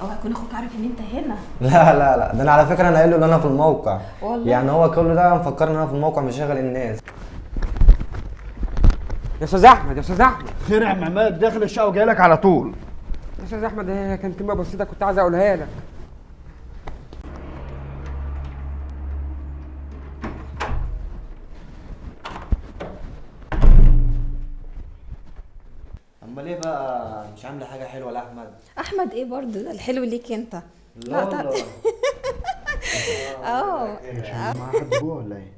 اوعى يكون اخوك عارف ان انت هنا. لا لا لا، ده انا على فكرة انا قايل له ان انا في الموقع. والله يعني هو كل ده مفكر ان انا في الموقع مشغل الناس. يا استاذ احمد، يا استاذ احمد. خير يا عم عماد، داخل الشقة وجاي لك على طول. يا استاذ احمد، هي كانت كلمة بسيطة كنت عايز اقولها لك. امال ايه بقى، مش عامله حاجة حلوة لاحمد؟ احمد ايه برضه ده الحلو ليك انت. لا والله. اه مع حد جوه ولا ايه؟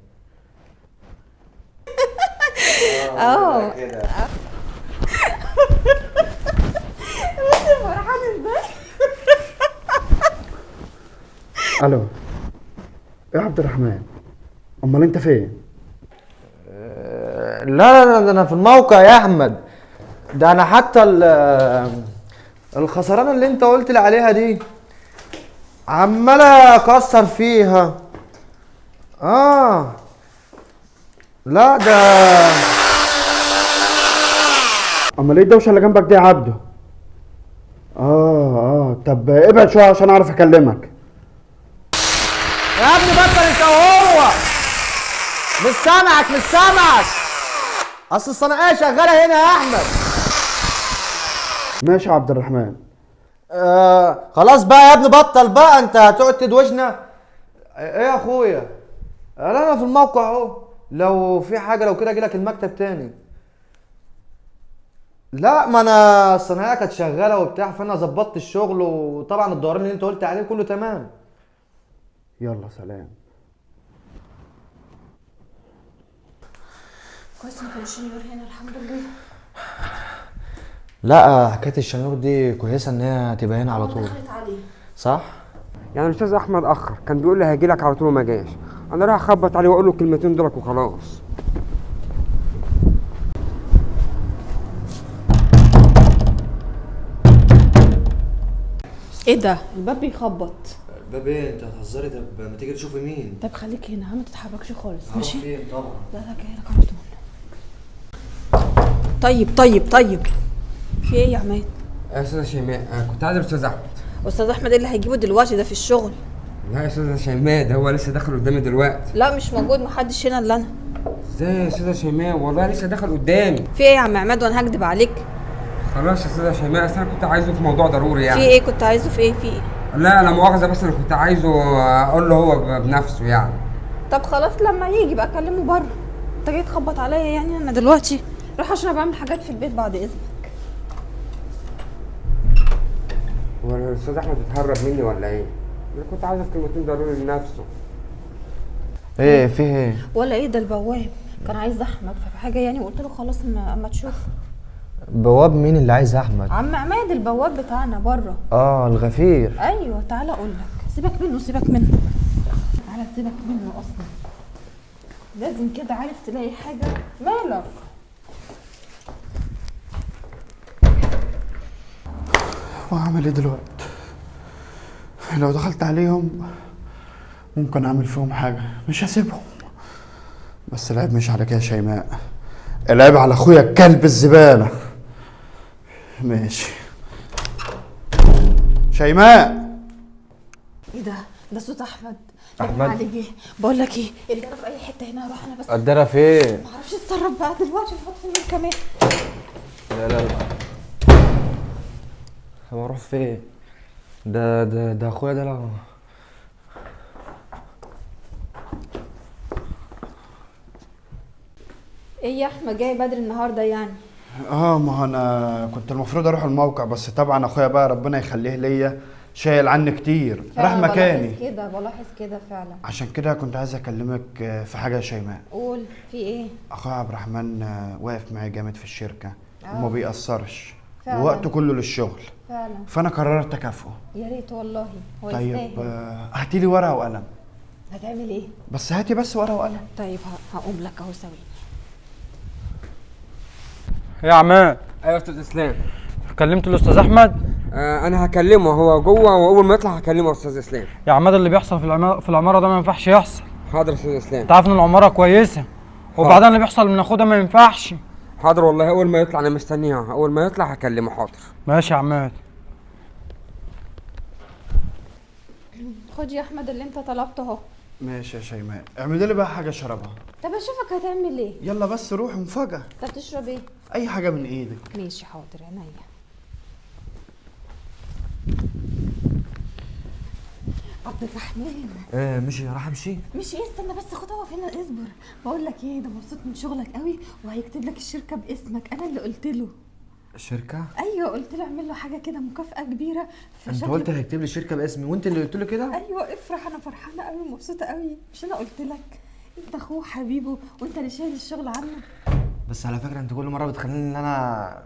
اه كده. بص فرحان ازاي. الو، ايه يا عبد الرحمن؟ امال انت فين؟ لا لا لا، ده انا في الموقع يا احمد. ده انا حتى الخسرانه اللي انت قلت لي عليها دي عمال اكسر فيها. لا ده امال ايه الدوشة اللي جنبك دي يا عبده؟ طب ابعد شوية عشان اعرف اكلمك. يا ابني بطل انت وهو، مش سامعك مش سامعك. اصل الصناعية شغالة هنا يا احمد. ماشي يا عبد الرحمن. خلاص بقى يا ابني، بطل بقى، انت هتقعد تدوشنا. ايه يا اخويا؟ لا انا في الموقع اهو، لو في حاجة لو كده اجي لك المكتب تاني. لا ما انا الصناعية كانت شغالة وبتاع، فانا ظبطت الشغل، وطبعا الدوران اللي انت قلت عليه كله تمام. يلا سلام. كويس ما كانش النور هنا، الحمد لله. لا حكاية الشنور دي كويسة ان هي تبقى هنا على طول. دخلت عليه صح؟ يعني الاستاذ احمد اخر كان بيقول لي هاجي لك على طول وما جاش. انا رايح اخبط عليه واقول له الكلمتين دولك وخلاص. ايه ده؟ الباب بيخبط. الباب ايه؟ انت هتهزري؟ طب ما تيجي تشوفي مين. طب خليك هنا، ما تتحركش خالص. ماشي؟ فين طبعا. لا لا، جاي لك على طول. طيب طيب طيب، في ايه يا عماد؟ يا استاذه شيماء، كنت عايز الاستاذ احمد. استاذ احمد ايه اللي هيجيبه دلوقتي؟ ده في الشغل. لا يا استاذه شيماء، ده هو لسه داخل قدامي دلوقتي. لا مش موجود، محدش هنا الا انا. ازاي يا استاذه شيماء؟ والله لسه داخل قدامي. في ايه يا عم عماد؟ وانا هكدب عليك؟ خلاص يا استاذه شيماء، اصل انا كنت عايزه في موضوع ضروري يعني. في ايه كنت عايزه؟ في ايه؟ في ايه؟ لا لا مؤاخذة، بس انا كنت عايزه اقول له هو بنفسه يعني. طب خلاص لما يجي بقى اكلمه بره. انت جاي تخبط عليا يعني؟ انا دلوقتي روح عشان انا بعمل حاجات في البيت بعد اذنك. هو الاستاذ احمد بيتهرب مني ولا ايه؟ انا كنت عايزه في كلمتين ضروري لنفسه. ايه في ايه؟ ولا ايه ده؟ البواب كان عايز احمد في حاجة يعني، وقلت له خلاص اما تشوف. بواب مين اللي عايز احمد؟ عم عماد البواب بتاعنا بره. الغفير. ايوه تعالى اقول لك. سيبك منه سيبك منه، تعالى سيبك منه، اصلا لازم كده عارف تلاقي حاجة. مالك؟ وهعمل ايه دلوقتي؟ لو دخلت عليهم ممكن اعمل فيهم حاجة، مش هسيبهم. بس العيب مش عليك يا شيماء، العيب على اخويا الكلب الزبالة. ماشي شيماء. ايه ده؟ ده صوت احمد. احمد عليك. بقول لك ايه، الدرة في اي حتة هنا، هروح انا بس. الدرة فين؟ ما اعرفش اتصرف بقى دلوقتي، في النور كمان. لا لا لا، هو اروح فين؟ ده ده ده اخويا ده. لو ايه يا احمد جاي بدري النهارده يعني؟ ما هو انا كنت المفروض اروح الموقع، بس طبعا اخويا بقى ربنا يخليه ليا شايل عني كتير، راح مكاني. بلاحظ كده، بلاحظ كده فعلا. عشان كده كنت عايز اكلمك في حاجة يا شيماء. قول، في ايه؟ اخويا عبد الرحمن واقف معايا جامد في الشركة وما بيأثرش، ووقته كله للشغل فعلا. فانا قررت اكافئه. يا ريت والله، هو طيب يستاهل. هاتي لي ورقة وقلم. هتعمل ايه؟ بس هاتي بس ورقة وقلم. طيب هقوم لك اهو. ثواني يا عماد. ايوه يا استاذ اسلام. كلمت الاستاذ احمد؟ انا هكلمه، هو جوه واول ما يطلع هكلمه يا استاذ اسلام. يا عماد اللي بيحصل في العمارة ده ما ينفعش يحصل. حاضر يا استاذ اسلام. انت عارف ان العمارة كويسة، وبعدين اللي بيحصل من اخوه ده ما ينفعش. حاضر والله، اول ما يطلع انا مستنيها، اول ما يطلع هكلمه. حاضر. ماشي يا عماد. خد يا احمد اللي انت طلبته اهو. ماشي يا شيماء، اعملي لي بقى حاجة اشربها. طب اشوفك هتعمل ايه. يلا بس روحي، مفاجاة. طب تشرب ايه؟ اي حاجة من ايدك. ماشي حاضر، عينيا. عبد الرحمن. ايه مشي؟ راح امشي؟ مش ايه، استنى بس، خد اقف هنا اصبر. بقول لك ايه، ده مبسوط من شغلك قوي وهيكتب لك الشركة باسمك. انا اللي قلت له. الشركة؟ ايوه قلت له اعمل له حاجة كده مكافاة كبيرة. انت قلت هيكتب لي الشركة باسمي وانت اللي قلت له كده؟ ايوه افرح، انا فرحانة قوي ومبسوطة قوي. مش انا قلت لك انت اخوه حبيبه وانت اللي شايل الشغل عنه؟ بس على فكرة انت كل مرة بتخليني ان انا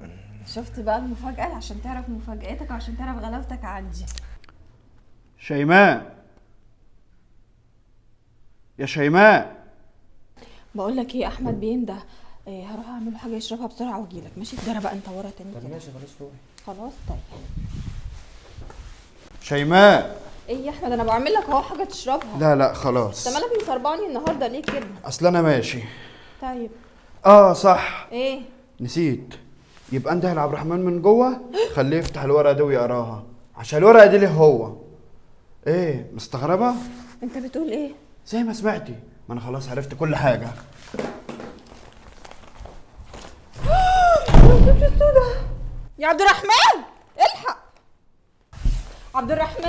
شفت بقى المفاجاة، عشان تعرف مفاجاتك وعشان تعرف غلاوتك عندي. شيماء، يا شيماء. بقول لك ايه، احمد بينده. إيه هروح اعمل له حاجة يشربها بسرعة واجي لك. ماشي؟ تجرى بقى انت ورا تاني. طب ماشي خلاص روحي. خلاص طيب. شيماء. ايه يا احمد، انا بعمل لك اهو حاجة تشربها. لا لا خلاص. انت مالك مصرباني النهارده ليه كده؟ اصل انا ماشي. طيب. صح. ايه؟ نسيت. يبقى انده لعبد الرحمن من جوه، خليه يفتح الورقة دي ويقراها، عشان الورقة دي ليه هو. ايه مستغربه؟ انت بتقول ايه؟ زي ما سمعتي، ما انا خلاص عرفت كل حاجة. يا عبد الرحمن الحق. عبد الرحمن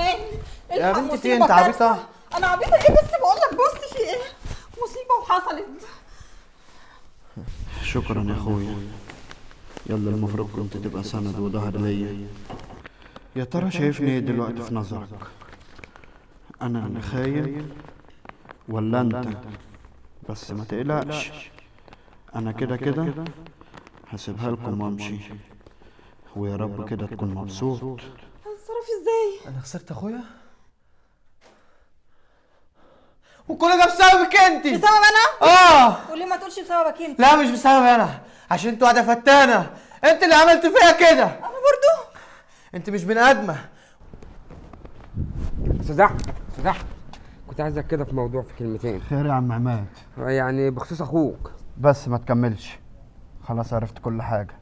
الحق. يا بنتي في انت عبيطه؟ انا عبيطه ايه بس؟ بقول لك بص في ايه، مصيبة وحصلت. شكرا يا اخويا، يلا المفروض كنت تبقى سند وظهر ليا. يا ترى شايفني ايه دلوقتي في نظرك؟ انا اللي خاين ولا انت؟ بس ما تقلقش، انا كده كده هسيبها لكم وامشي، ويا رب كده تكون مبسوط. هنصرف ازاي؟ انا خسرت اخويا وكل ده بسببك انت. بسبب انا؟ وليه ما تقولش بسببك انت؟ لا مش بسبب انا، عشان انتوا قاعدة فتانه، انت اللي عملت فيها كده. انا برضو؟ انت مش بني ادمه. استاذ احمد، استاذ احمد، كنت عايزك كده في موضوع، في كلمتين. خير يا عم عماد؟ يعني بخصوص اخوك. بس ما تكملش، خلاص عرفت كل حاجة.